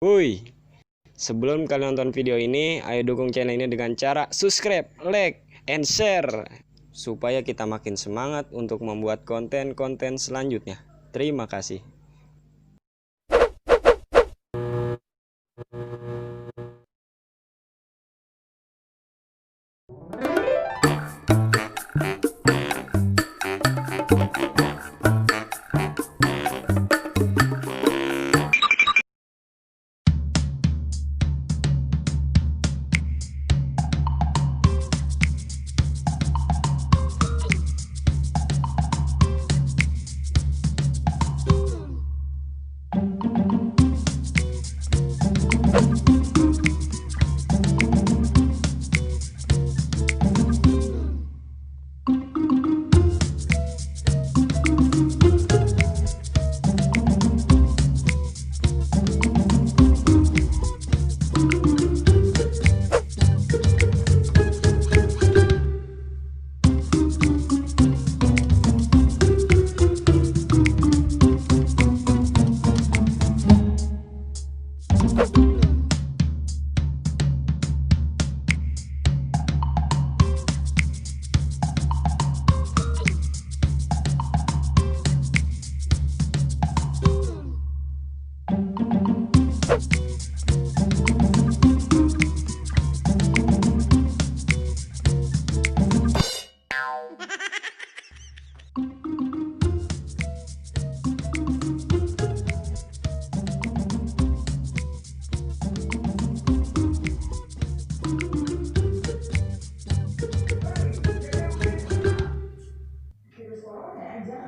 Woi, sebelum kalian nonton video ini, ayo dukung channel ini dengan cara subscribe, like, and share supaya kita makin semangat untuk membuat konten-konten selanjutnya. Terima kasih.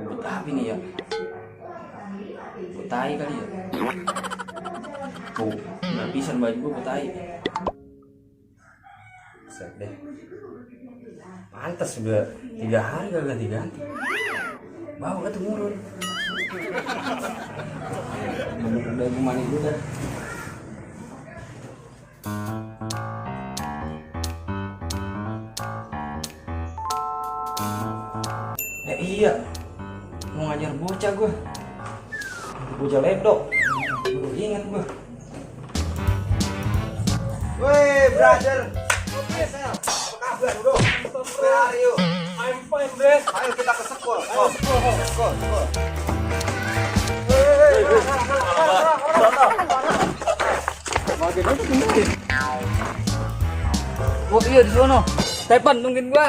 Buat apa ini ya? Buat tai kali ya? Oh, nggak bisa baju gue buat tai. Set deh. Pantas udah 3 hari gak ganti-ganti. Bawa tuh murun. Udah gue mandi dulu dah. Iya, mau ngajar bocah gue, bocah ledok, baru ingat gue. Wey, brother. Okay, sir. Apa kabar, bro? Where are you? I'm fine, Bres. Ayo kita ke sekolah. Sekolah. Oh iya di sono, Stephen nungguin gue.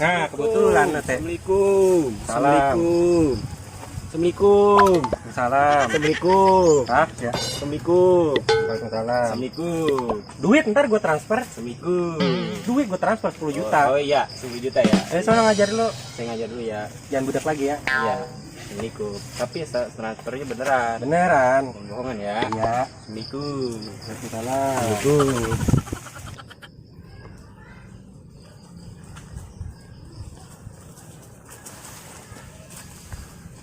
Nah, kebetulan Teh. Assalamualaikum. Salam. Assalamualaikum. Salam. Assalamualaikum. Ah, ya. Assalamualaikum. Waalaikumsalam. Assalamualaikum. Duit ntar gue transfer. Assalamualaikum. Duit gue transfer 10 juta. Oh iya, 10 juta ya. Sono ngajarin lo, Saya ngajar dulu ya. jangan budak lagi ya. Iya. Assalamualaikum. Tapi transfernya beneran. Beneran. Bukan bohongan ya. Iya. Assalamualaikum. Waalaikumsalam. Assalamualaikum.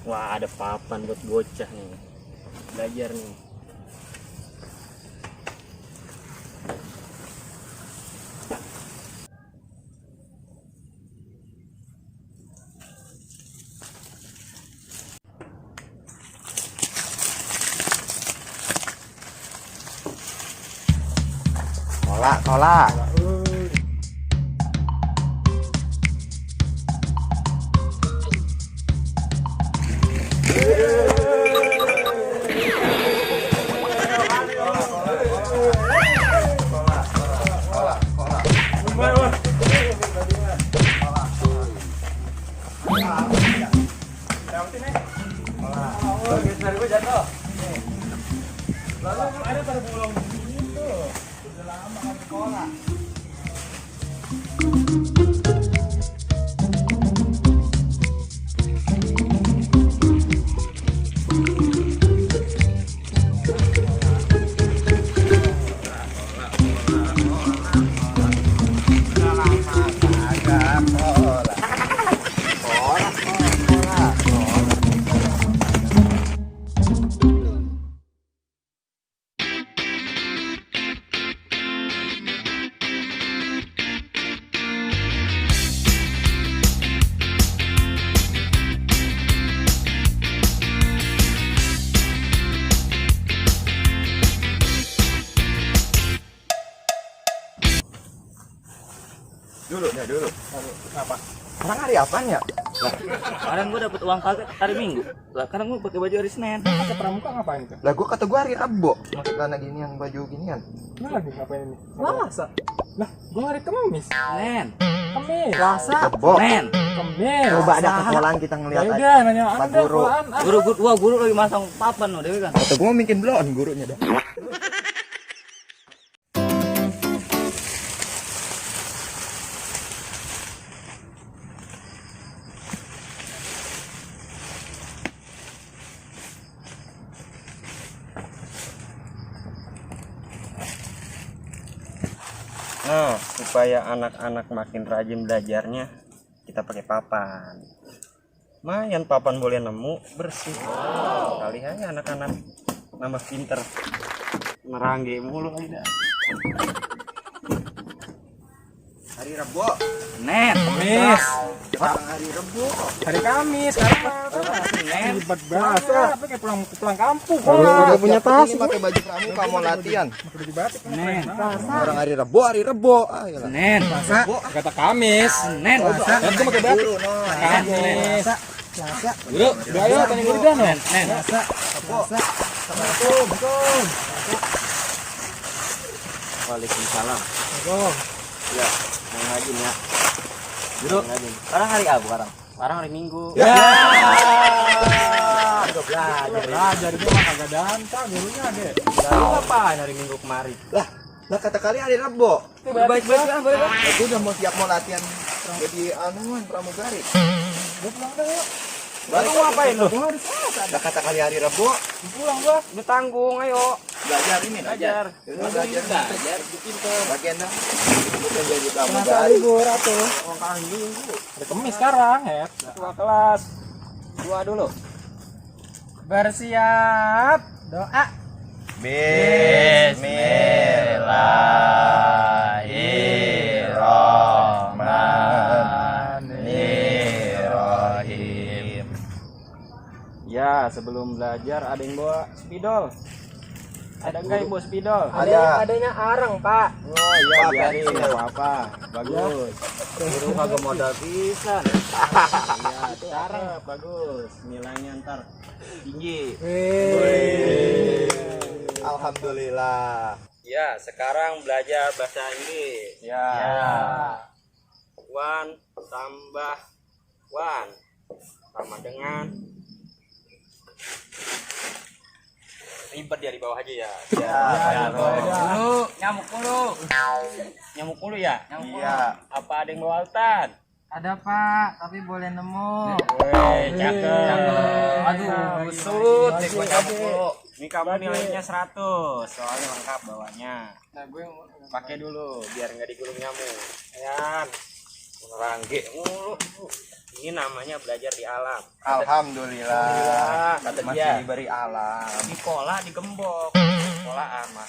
Wah, ada papan buat bocah nih. Belajar nih. Kolak. Dulu. Kenapa? Sekarang hari apaan ya? Kemarin gua dapat uang kagak hari Minggu. Lah sekarang gua pakai baju hari Senin. Pakai pramuka ngapain itu? Lah gua kata gua hari Rebo. Pakai celana ginian, baju ginian. Nah, lagi ngapain ini? Masa? Lah, gua hari Kamis. Senin. Kamis. Rebo. Senin. Kamis. Coba ada ke sekolahan kita Ya ngeliat aja. udah, nanya Pak Anda Guru. sekolahan. Ah. Guru lagi masang papan loh Dewi kan. Kata gua bikin blon gurunya dah. Nah, supaya anak-anak makin rajin belajarnya, kita pakai papan. Mayan papan boleh nemu, bersih. Kali aja anak-anak nambah pinter. Merangge mulu kali dah. Hari Rebo. Senin. Kamis. Sekarang hari Rebo. Hari Kamis. Sekarang Senin. ribet banget. Apa kayak pulang kampung. Udah punya tas. Ini pakai baju pramuka mau latihan. Udah dibatik. Senin. Sekarang hari Rebo. Ah, iyalah. Senin. Kata Kamis. Senin. Kan gua pakai batik. Guru, no. Kamis. Guru, udah ayo tanya guru dah, no. Senin. Waalaikumsalam. Ya, yang rajin ya. Guru. Sekarang hari apa sekarang? Sekarang hari Minggu. Ya. Udah belajar. Belajar itu mah kagak danta gurunya, Dek. Lalu ngapain hari Minggu kemarin? Lah kata kali hari Rebo. Baik-baik kan, boleh kan? Aku udah mau siap mau latihan jadi anuan pramugari. Gua pulang dah, yuk. Baru ngapain lu? Gua hari Selasa. Lah kata kali hari Rebo Pulang gua. Udah tanggung, ayo. belajar ini Belajar. belajar bagian dah. Bukan jadi Selasa pramugari. libur atuh. Orang Minggu. Hari Kamis sekarang, Het. Ketua kelas. Dua dulu. Bersiap. Doa. Bismillahirrahmanirrahim. Ya, sebelum belajar ada yang bawa spidol. Ada enggak yang bawa spidol? Adanya areng, Pak. Oh iya, Pak, biarin biarin. enggak apa-apa. Bagus. Guru kagak modal pisan. Iya, cara bagus. Nilainya ntar tinggi. Alhamdulillah. Ya, sekarang belajar bahasa Inggris. Ya. One tambah one sama dengan ribet ya di bawah aja ya. Ya. Dulu, nyamuk dulu. Nyamuk mulu ya? Iya. Apa ada yang bawa altan? Ada Pak, tapi boleh nemu. Weh, cakep. Aduh, busut deh gua nyamuk dulu. Ini kamu nilainya 100, soalnya lengkap bawahnya. Pakai dulu biar nggak digulung nyamuk. Ayan, merangge mulu. Ini namanya belajar di alam. Alhamdulillah. Kata Masih dia. diberi alam. Di pola digembok. Polaan mah.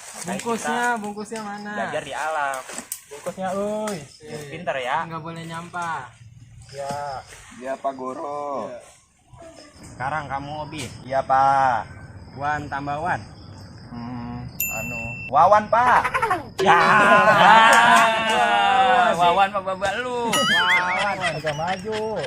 Bungkusnya mana? Belajar di alam. Bungkusnya, euy. Pinter ya. Nggak boleh nyampah. Ya. Iya Pak Guru. Sekarang kamu hobi. Iya Pak. One tambah one. Wawan Pak. Ya. Wawan apa babak lu? Agak maju.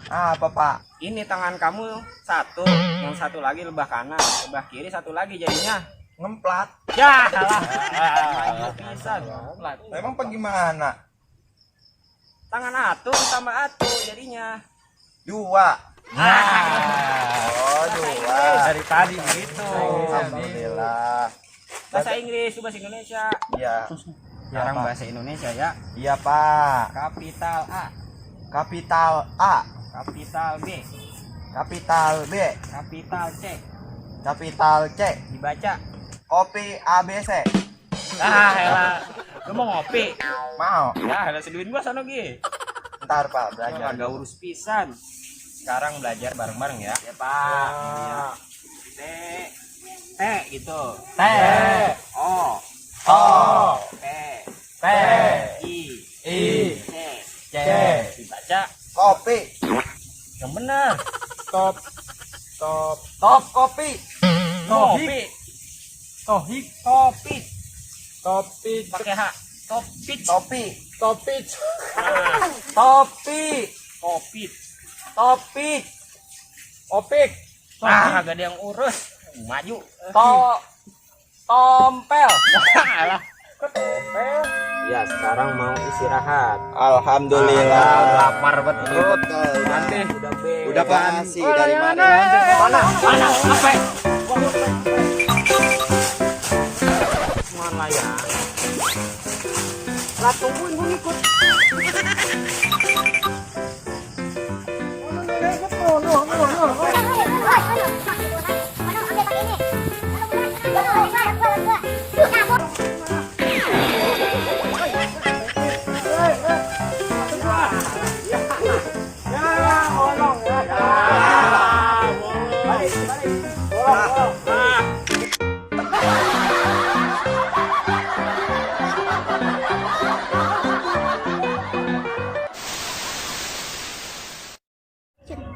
Apa Pak? Ini tangan kamu satu, yang satu lagi lebah kanan, lebah kiri satu lagi jadinya. Ngemplat. Ya, salah. Maju pisan. Pelat. Emang bagaimana? Tangan atu tambah atu jadinya. Dua. Oh, dua. Dari tadi begitu. Alhamdulillah. Bahasa Inggris, bahasa Indonesia. Iya. Sekarang Pak. bahasa Indonesia ya. Iya Pak. Kapital A, Kapital A, kapital B, kapital B, kapital C. kapital C, Dibaca. kopi ABC. Elah. Lu mau ngopi? Mau? Ya, elah seduin gua sono ge. Ntar Pak Belajar belajar. agak urus pisan. Sekarang belajar bareng-bareng ya. Ya, Pak. Iya. T gitu. T. O. O, P. P, I. C. Dibaca kopi. yang benar. Top kopi. Kopi. Tohik. Kopi. Topik. Pakai H. Topi. Topi. Opik. Ah, gak ada yang urus. Maju. Tompel. Ya, sekarang mau istirahat. Alhamdulillah. Lapar banget perut. Nanti Udah udah kasih dari mana? Mana? Apa? Mana ya? Lah tungguin gue ikut.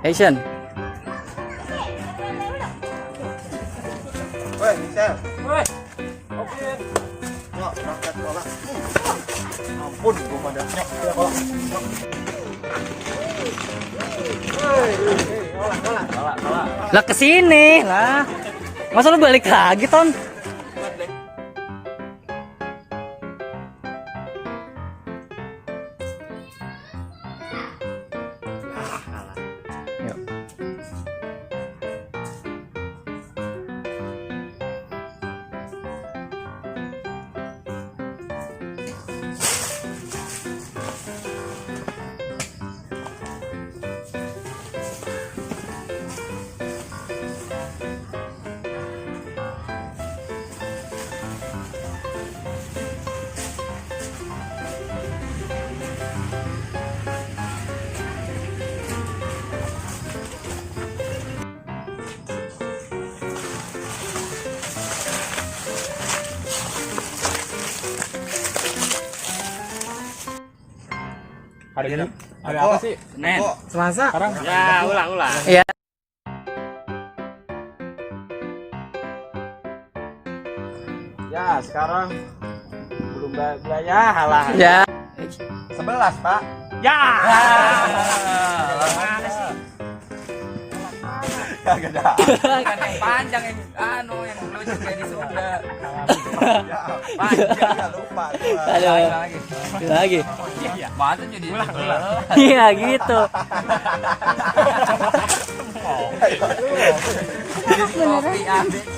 Action. Woi, Michelle. Woi. Nyok, berangkat sekolah. Ampun, gua pada nyok ya kolak. Lah kesini lah. Masa lu balik lagi, Ton? Yuk. Hari ini hari apa sih? Senin. Selasa. Sekarang Ya, ulang. Iya. Ya, sekarang belum ya halah. Ya. 11, Pak. Ya. Mana sih? Kagak ada. Kan yang panjang yang yang lucu kayak di Sunda. Ya, panjang ya lupa gua. Aduh. Lagi. Iya. Masa jadi ulang. Iya gitu. Jadi kopi ABC.